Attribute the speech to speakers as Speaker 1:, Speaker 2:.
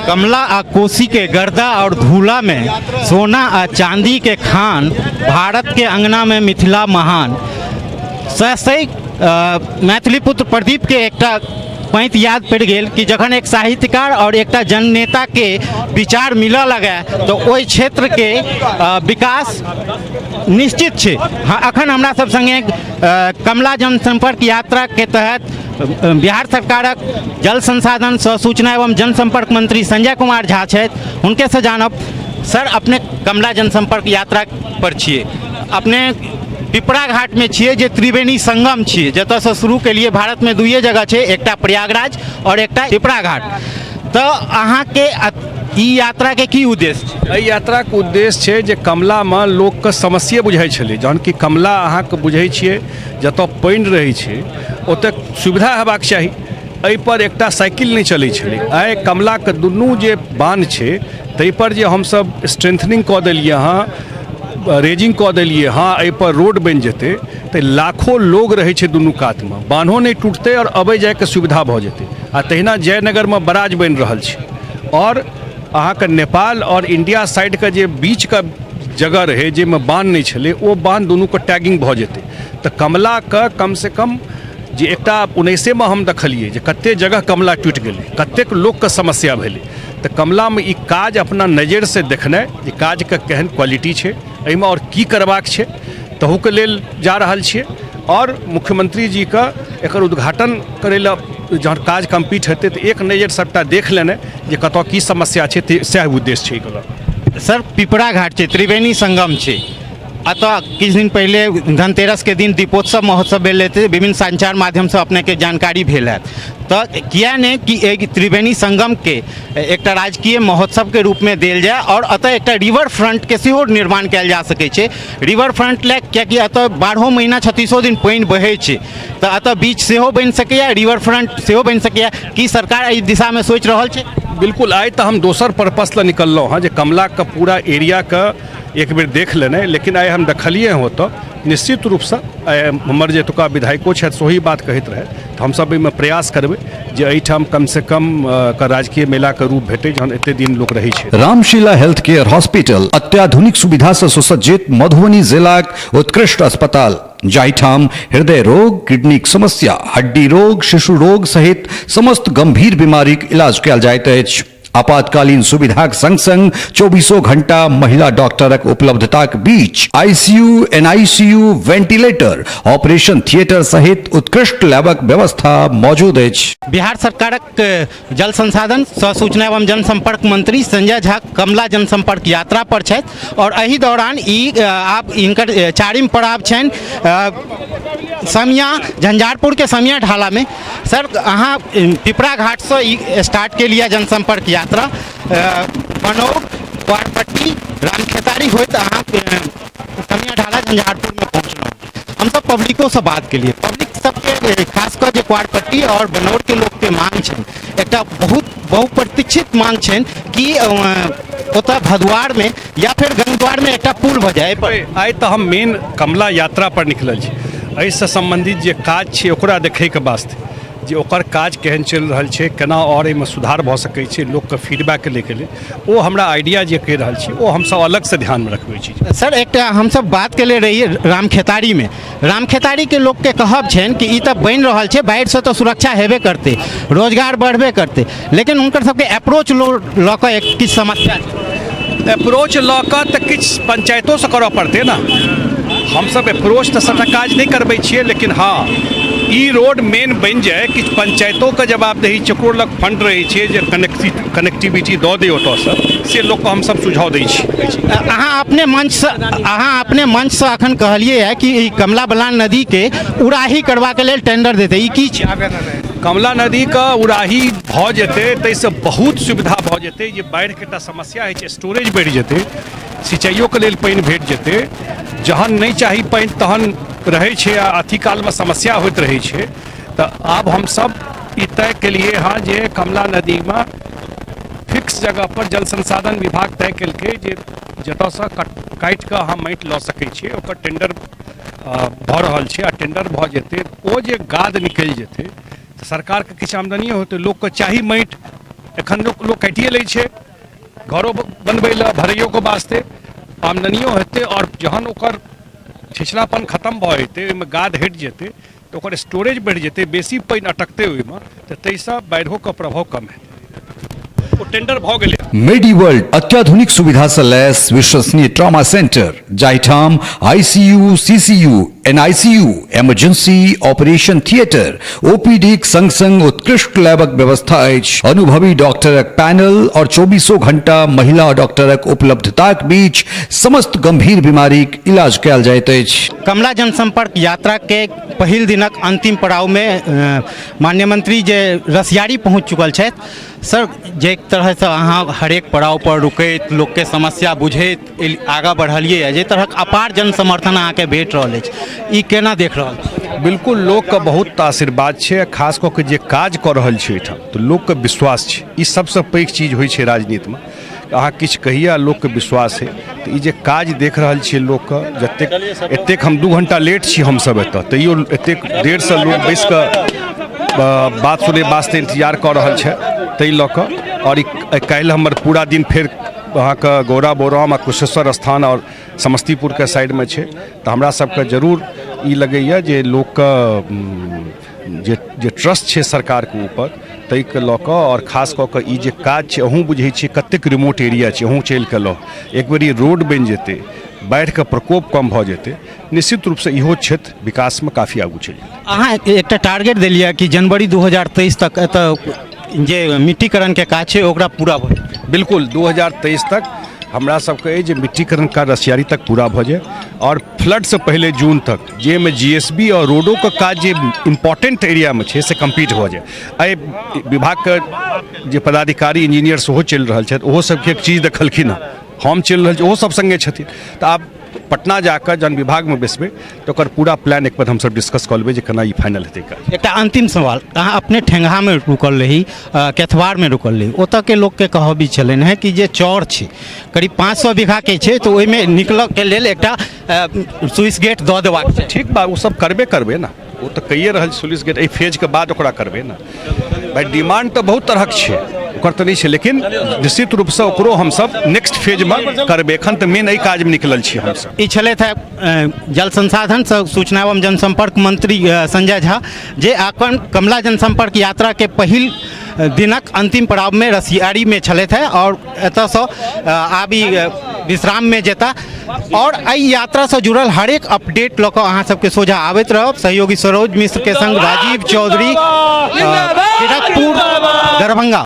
Speaker 1: कमला आ कोसी के गर्दा और धूला में सोना आ चांदी के खान, भारत के अंगना में मिथिला महान। सही मैथिली पुत्र प्रदीप के एकटा पैंत याद पड़ि गेल कि जखन एक साहित्यकार और एकटा जननेता के विचार मिलऽ लगे तऽ ओहि क्षेत्रके विकास निश्चित छै। हाँ, अखन हमरा सब संगे कमला जनसंपर्क यात्राके तहत बिहार सरकारक जल संसाधन सह सूचना एवं जनसंपर्क मंत्री संजय कुमार झा छथि, हुनकेसँ जानब। सर, अपने कमला जनसंपर्क यात्रा पर छियै, अपने पिपरा घाटमे छियै जे त्रिवेणी संगम छियै, जतऽसँ शुरू केलिए। भारतमे दुइए जगह छै, एकटा प्रयागराज आओर एकटा पिपरा घाट। तऽ अहाँके ई यात्राके की उद्देश्य छै?
Speaker 2: एहि यात्राके उद्देश्य छै जे कमलामे लोकके समस्ये बुझाइ छलै, जहन कि कमला अहाँके बुझै छियै जतऽ पानि रहै छै ओतऽ सुविधा हेबाक चाही। एहिपर एकटा साइकिल नहि चलै छलै। आइ कमलाके दुनू जे बान्ह छै ताहिपर जे हमसभ स्ट्रेंथनिंग कऽ देलियै हँ, रेजिंग कऽ देलियै हँ, एहिपर रोड बनि जेतै तऽ लाखो लोग रहै छै दुनू कातमे, बान्हो नहि टूटतै आओर अबै जाइके सुविधा भऽ जेतै। आ तहिना जयनगरमे बराज बनि रहल छै आओर अहाँके नेपाल आओर इंडिया साइडके जे बीचके जगह रहै जाहिमे बान्ह नहि छलै, ओ बान्ह दुनूके टैगिंग भऽ जेतै तऽ कमलाके कमसँ कम जे एकटा 19मे हम देखलियै जे कतेक जगह कमला टूटि गेलै, कतेक लोकके समस्या भेलै। तऽ कमलामे ई काज अपना नजरिसँ देखनाइ जे काजके केहन क्वालिटी छै, एहिमे आओर की करबाक छै, तहूके लेल जा रहल छियै। आओर मुख्यमंत्री जीके एकर उद्घाटन करै लए जहन काज कम्प्लीट हेतै तऽ एक नजरि सभटा देख लेनाइ जे कतऽ की समस्या छै, तऽ सएह उद्देश्य छै एकर।
Speaker 1: सर, पिपरा घाट छै, त्रिवेणी संगम छै, एतऽ किछु दिन पहिले धनतेरसके दिन दीपोत्सव महोत्सव भेल हेतै, विभिन्न संचार माध्यमसँ अपनेके जानकारी भेल हैत। तऽ किया नहि कि एहि त्रिवेणी संगमके एकटा राजकीय महोत्सवके रूपमे देल जाय आओर एतऽ एकटा रिवर फ्रंटके सेहो निर्माण कयल जा सकै छै रिवर फ्रंट लए, कियाकि एतऽ 12 महीना 36 दिन पानि बहै छै, तऽ एतऽ बीच सेहो बनि सकैए, रिवर फ्रंट सेहो बनि सकैए। की सरकार एहि दिशामे सोचि रहल छै?
Speaker 2: बिल्कुल, आइ तऽ हम दोसर पर्पस लए निकललहुँ हँ जे कमलाके पूरा एरियाके एक बेर देख लेनाइ, लेकिन आइ हम देखलियै हँ ओतऽ। निश्चित रूपसँ आइ हमर जे एतुका विधायको छथि सेहो ई बात कहैत रहै, तऽ हमसभ एहिमे प्रयास करबै जे एहिठाम कमसँ कम के राजकीय मेलाके रूप भेटै जहन एतेक दिन लोक रहै छै।
Speaker 3: रामशिला हेल्थ केयर हॉस्पिटल अत्याधुनिक सुविधा सँ सुसज्जित मधुबनी जिलाक उत्कृष्ट अस्पताल, जाहिठाम हृदय रोग, किडनीक समस्या, हड्डी रोग, शिशु रोग सहित समस्त गंभीर बीमारीक इलाज कयल जाइत अछि। आपातकालीन सुविधाक संग संग 24 घंटा महिला डॉक्टरक उपलब्धताक बीच ICU, NICU, ventilator, operation theatre सहित उत्कृष्ट लैबक व्यवस्था मौजूद अछि।
Speaker 1: बिहार सरकारक जल संसाधन सह सूचना एवं जनसंपर्क मंत्री संजय झा कमला जनसंपर्क यात्रा पर छथि और एहि दौरान ई आब हिनकर चारिम पड़ाव छनि समिया, झंझारपुर के समिया ढाला में। सर, अहाँ पिपरा घाटसँ ई स्टार्ट केलियै जनसंपर्क यात्रा, बनौर, क्वारपट्टी, रामखेतारी होइत अहाँ समिया ढाला झंझारपुरमे पहुँचलहुँ। हमसब पब्लिकोसँ बात केलियै, पब्लिक सबके खास कऽ जे क्वारपट्टी आओर बनौरके लोकके मांग छनि, एकटा बहुत बहुप्रतीक्षित मांग छनि कि ओतऽ भदुआरमे या फेर गंगद्वारमे एकटा पुल भऽ जाय।
Speaker 2: आइ तऽ हम मेन कमला यात्रा पर निकलल छी, एहिसँ सम्बन्धित जे काज छै ओकरा देखैके वास्ते जे ओकर काज केहन चलि रहल छै, केना आओर एहिमे सुधार भऽ सकै छै, लोकके फीडबैक लैके लेल ओ हमरा आइडिया जे कहि रहल छी ओ हमसब अलगसँ ध्यानमे रखबै छी।
Speaker 1: सर, एकटा हमसब बात केले रहियै रामखेतारीमे, रामखेतारीके लोकके कहब छनि कि ई तऽ बनि रहल छै, बाढ़िसँ तऽ सुरक्षा हेबे करतै, रोजगार बढ़बे करतै, लेकिन हुनकर सबके अप्रोच लऽ कऽ एक किछु समस्या छै।
Speaker 2: अप्रोच लऽ कऽ तऽ किछु पंचायतोसँ करऽ पड़तै ने। हमसब अप्रोच तऽ सबटा काज नहि करबै छियै, लेकिन हँ ई रोड मेन बनि जाय, किछु पंचायतोके जवाबदेही छै, ओकरो लग फंड रहै छै जे कनेक्टिविटी दऽ दै ओतऽसँ, से लोकके हमसब सुझाव दै छी।
Speaker 1: अहाँ अपने मंचसँ अखन कहलियै है कि ई कमला बलान नदीके उड़ाही करबाके लेल टेंडर देतै, ई की छै?
Speaker 2: कमला नदीके उड़ाही भऽ जेतै ताहिसँ बहुत सुविधा भऽ जेतै। जे बाढ़िके एकटा समस्या होइ छै, स्टोरेज बढ़ि जेतै, सिंचाइयोके लेल पानि भेट जेतै। जहन नहि चाही पानि तहन रहै छै आ अथी कालमे समस्या होइत रहै छै। तऽ आब हमसब ई तय केलियै हँ जे कमला नदीमे फिक्स जगह पर जल संसाधन विभाग तय केलकै जे जतऽसँ काटि कऽ अहाँ माटि लऽ सकै छियै, ओकर टेंडर भऽ रहल छै आ टेंडर भऽ जेतै, ओ जे गाद निकलि जेतै तऽ सरकारके किछु आमदनियो होतै। लोकके चाही माटि, एखन लोक काटिए लै छै घरो बनबै लए, भरैयोके वास्ते आमदनियो हेतै। आओर जहन ओकर छिछलापन खतम भऽ जेतै, ओहिमे गाद हटि जेतै, तऽ ओकर स्टोरेज बढ़ि जेतै, बेसी पानि अटकतै ओहिमे, तऽ ताहिसँ बाढ़िओके प्रभाव कम हेतै। ओ टेंडर भऽ गेलै।
Speaker 3: मेडी वर्ल्ड अत्याधुनिक सुविधा से लैस विश्वसनीय ट्रॉमा सेंटर, जाहिठाम ICU, CCU, NICU, emergency operation theatre, ओपीडीक संग संग उत्कृष्ट लैबक व्यवस्था अछि। अनुभवी डॉक्टरक पैनल और चौबीसों घंटा महिला डॉक्टरक उपलब्धताक बीच समस्त गंभीर बीमारीक इलाज कयल जाइत अछि।
Speaker 1: कमला जनसंपर्क यात्रा के पहिल दिनक अंतिम पड़ाव में माननीय मंत्री जे रसियारी पहुंच चुकल छथि। सर, जे तरहसँ अहाँ हरेक पड़ाव पर रुकैत लोकके समस्या बुझैत आगाँ बढ़लियै, जे तरहक अपार जन समर्थन अहाँके भेट रहल अछि, ई केना देख रहल छी?
Speaker 2: बिल्कुल, लोकके बहुत आशीर्वाद छै। खास कऽ के जे काज कऽ रहल छै एहिठाम, तऽ लोकके विश्वास छै। ई सबसँ पैघ चीज होइ छै राजनीतिमे, अहाँ किछु कहिए आ लोकके विश्वास है। तऽ ई जे काज देख रहल छियै, लोकके जतेक एतेक, हम 2 घंटा लेट छी हमसब एतऽ, तैयो एतेक देरसँ लोक बैसि कऽ बात सुनै वास्ते इन्तजार कऽ रहल छै, ताहि लऽ कऽ। आओर ई काल्हि हमर पूरा दिन फेर अहाँके गौरा बोराम आ कुशेश्वर स्थान आओर समस्तीपुरके साइडमे छै। तऽ हमरा सबके जरूर ई लगैए जे लोकके जे जे ट्रस्ट छै सरकारके ऊपर, ताहिके लऽ कऽ, आओर खास कऽ कऽ ई जे काज छै, अहूँ बुझै छियै कतेक रिमोट एरिया छै, अहूँ चलि कऽ लऽ एक बेर ई रोड बनि जेतै, बाढ़िके प्रकोप कम भऽ जेतै, निश्चित रूपसँ इहो क्षेत्र विकासमे काफी आगू चलि जेतै।
Speaker 1: अहाँ एकटा टारगेट देलियै कि जनवरी 2023 तक एतऽ जे मिट्टीकरणके काज छै, ओकरा पूरा भऽ जेतै।
Speaker 2: बिल्कुल, 2023 तक हमरा सबके अइ जे मिट्टीकरण कार्य रसियारी तक पूरा भऽ जाय आओर फ्लडसँ पहिले जून तक, जाहिमे जीएसबी आओर रोडोके काज जे इम्पोर्टेंट एरियामे छै से कम्प्लीट भऽ जाय। एहि विभागके जे पदाधिकारी, इंजीनियर सेहो चलि रहल छथि, ओहो सबके एक चीज देखलखिन हँ। हम चलि रहल छी, ओहो सब सङ्गे छथिन। तऽ आब पटना जाकऽ जहन विभागमे बैसबै तऽ ओकर पूरा प्लान एक बेर हमसब डिस्कस कऽ लेबै जे केना ई फाइनल हेतै काज।
Speaker 1: एकटा अंतिम सवाल, अहाँ अपने ठेंगहामे रुकल रही, कैथवारमे रुकल रही, ओतऽके लोकके कहबी छलनि हेँ कि जे चौर छै करीब 500 बीघाके छै, तऽ ओहिमे निकलऽके लेल एकटा स्विस गेट दऽ देबाक चाही।
Speaker 2: ठीक बा, ओ सब करबे करबै ने, ओ तऽ कहिए रहल छी स्विस गेट एहि फेजके बाद ओकरा करबै ने। भाइ, डिमांड तऽ बहुत तरहक छै, ओकर तऽ नहि छै, लेकिन निश्चित रूपसँ ओकरो हमसब नेक्स्ट फेजमे करबै। एखन तऽ मेन एहि काजमे निकलल छी हमसब।
Speaker 1: ई छलथि है जल संसाधन सूचना एवं जनसंपर्क मंत्री संजय झा, जे अपन कमला जनसंपर्क यात्रा के पहिल दिनक अंतिम पड़ाव में रसियारी में छलथि है और एतऽसँ आबि विश्राम में जेता। और एहि यात्रा से जुड़ल हरेक अपडेट लऽ कऽ अहाँ सबके सोझा आबैत रहब। सहयोगी सरोज मिश्र के संग राजीव चौधरी, किरतपुर, दरभंगा।